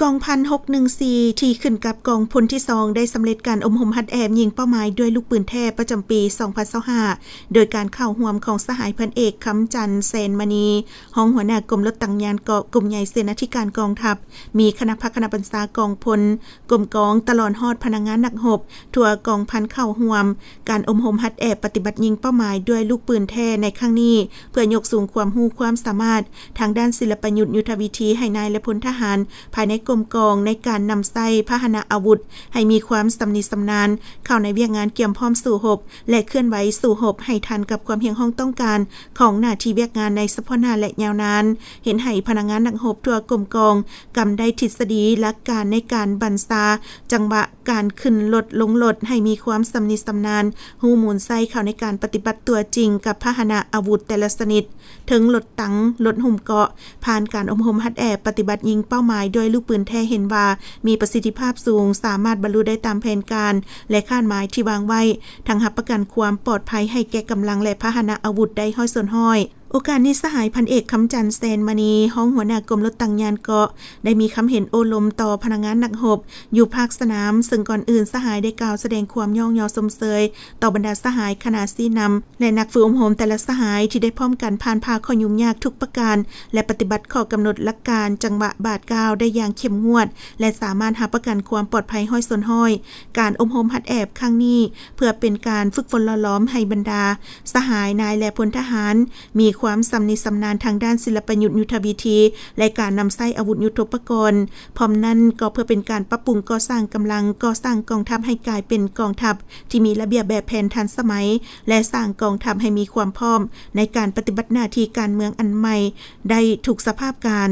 ກອງພັນຫົກໜຶ່ງສີ່ ທີ່ຂຶ້ນກັບກອງພົນທີສອງ ໄດ້ສຳເລັດການອົບຮົມຫັດແອບຍິງເປົ້າໝາຍດ້ວຍລູກປືນແທ້ປະຈຳປີສອງພັນຊາວຫ້າ ໂດຍການເຂົ້າຮ່ວມຂອງສະຫາຍພັນເອກ ຄຳຈັນ ແສນມະນີ ຮອງຫົວໜ້າກົມລົດຕັງຍານເກາະ ກົມໃຫຍ່ເສນາທິການກອງທັບ, ມີຄະນະພັກຄະນະບັນຊາກອງພົນ, ກົມກອງ ຕະຫຼອດຮອດພະນັກງານນັກຮົບ ທົ່ວກອງພັນເຂົ້າຮ່ວມການອົບຮົມຫັດແອບປະຕິບັດຍິງເປົ້າໝາຍດ້ວຍລູກປືນແທ້ໃນຄັ້ງນີ້ ເພື່ອຍົກສູງຄວາມຮູ້ຄວາມສາມາດທາງດ້ານສິລະປະຍຸດຍຸດທະວິທີໃຫ້ນາຍ ແລະ ພົນທະຫານພາຍໃນກົມກອງ ໃນການນຳໃຊ້ພາຫະນະອາວຸດໃຫ້ມີຄວາມຊຳນິຊຳນານ ເຂົ້າໃນວຽກງານກຽມພ້ອມສູ້ຮົບ ແລະ ເຄື່ອນໄຫວສູ້ຮົບໃຫ້ທັນກັບຄວາມຮຽກຮ້ອງຕ້ອງການຂອງໜ້າທີ່ວຽກງານໃນສະເພາະໜ້າ ແລະ ຍາວນານ, ເຮັດໃຫ້ພະນັກງານນັກຮົບທົ່ວກົມກອງ ກຳໄດ້ທິດສະດີຫຼັກການໃນການບັນຊາ ຈັງຫວະການຂຶ້ນລົດລົງລົດໃຫ້ມີຄວາມຊຳນິຊຳນານ, ຮູ້ມູນໄຊເຂົ້າໃນການປະຕິບັດຕົວຈິງກັບພາຫະນະອາວຸດແຕ່ລະຊະນິດ, ເຖິງລົດຕັງ, ລົດຫຸ້ມເກາະ, ຜ່ານການອົບຮົມຫັດແອບປະຕິບັດຍິງເປົ້າໝາຍດ້ວຍລູກປືນແທ້ເຫັນວ່າມີປະສິດທິພາບສູງ, ສາມາດບັນລຸໄດ້ຕາມແຜນການ ແລະ ຄາດໝາຍທີ່ວາງໄວ້, ທັງຮັບປະກັນຄວາມປອດໄພໃຫ້ແກ່ກຳລັງ ແລະ ພາຫະນະອາວຸດໄດ້ຮ້ອຍສ່ວນຮ້ອຍ. ໂອກາດນີ້ ສະຫາຍພັນເອກ ຄຳຈັນ ແສນມະນີ ຮອງຫົວໜ້າກົມລົດຕັງຍານເກາະ ໄດ້ມີຄຳເຫັນໂອ້ລົມຕໍ່ພະນັກງານນັກຮົບຢູ່ພາກສະໜາມ, ເຊິ່ງກ່ອນອື່ນສະຫາຍໄດ້ກ່າວສະແດງຄວາມຍ້ອງຍໍຊົມເຊີຍຕໍ່ບັນດາສະຫາຍ, ຄະນະຊີ້ນຳ ແລະ ນັກຝຶກອົບຮົມແຕ່ລະສະຫາຍທີ່ໄດ້ພ້ອມກັນຜ່ານຜ່າຂໍ້ຫຍຸ້ງຍາກທຸກປະການ ແລະ ປະຕິບັດຂໍ້ກຳນົດຫຼັກການຈັງຫວະບາດກ້າວໄດ້ຢ່າງເຂັ້ມງວດ ແລະ ສາມາດຮັບປະກັນຄວາມປອດໄພຮ້ອຍສ່ວນຮ້ອຍ. ການອົບຮົມຫັດແອບຄັ້ງນີ້ ເພື່ອເປັນການຝຶກຝົນຫຼໍ່ຫຼອມໃຫ້ບັນດາສະຫາຍ, ນາຍ ແລະ ພົນທະຫານ ມີຄວາມຊຳນິຊຳນານທາງດ້ານສິລະປະຍຸດຍຸດທະວິທີ ແລະ ການນຳໃຊ້ອາວຸດຍຸດໂທປະກອນ. ພ້ອມນັ້ນກໍເພື່ອເປັນການປັບປຸງກໍ່ສ້າງກຳລັງ, ກໍ່ສ້າງກອງທັບໃຫ້ກາຍເປັນກອງທັບທີ່ມີລະບຽບແບບແຜນທັນສະໄໝ ແລະ ສ້າງກອງທັບໃຫ້ມີຄວາມພ້ອມໃນການປະຕິບັດໜ້າທີ່ການເມືອງອັນໃໝ່ໄດ້ທຸກສະພາບການ.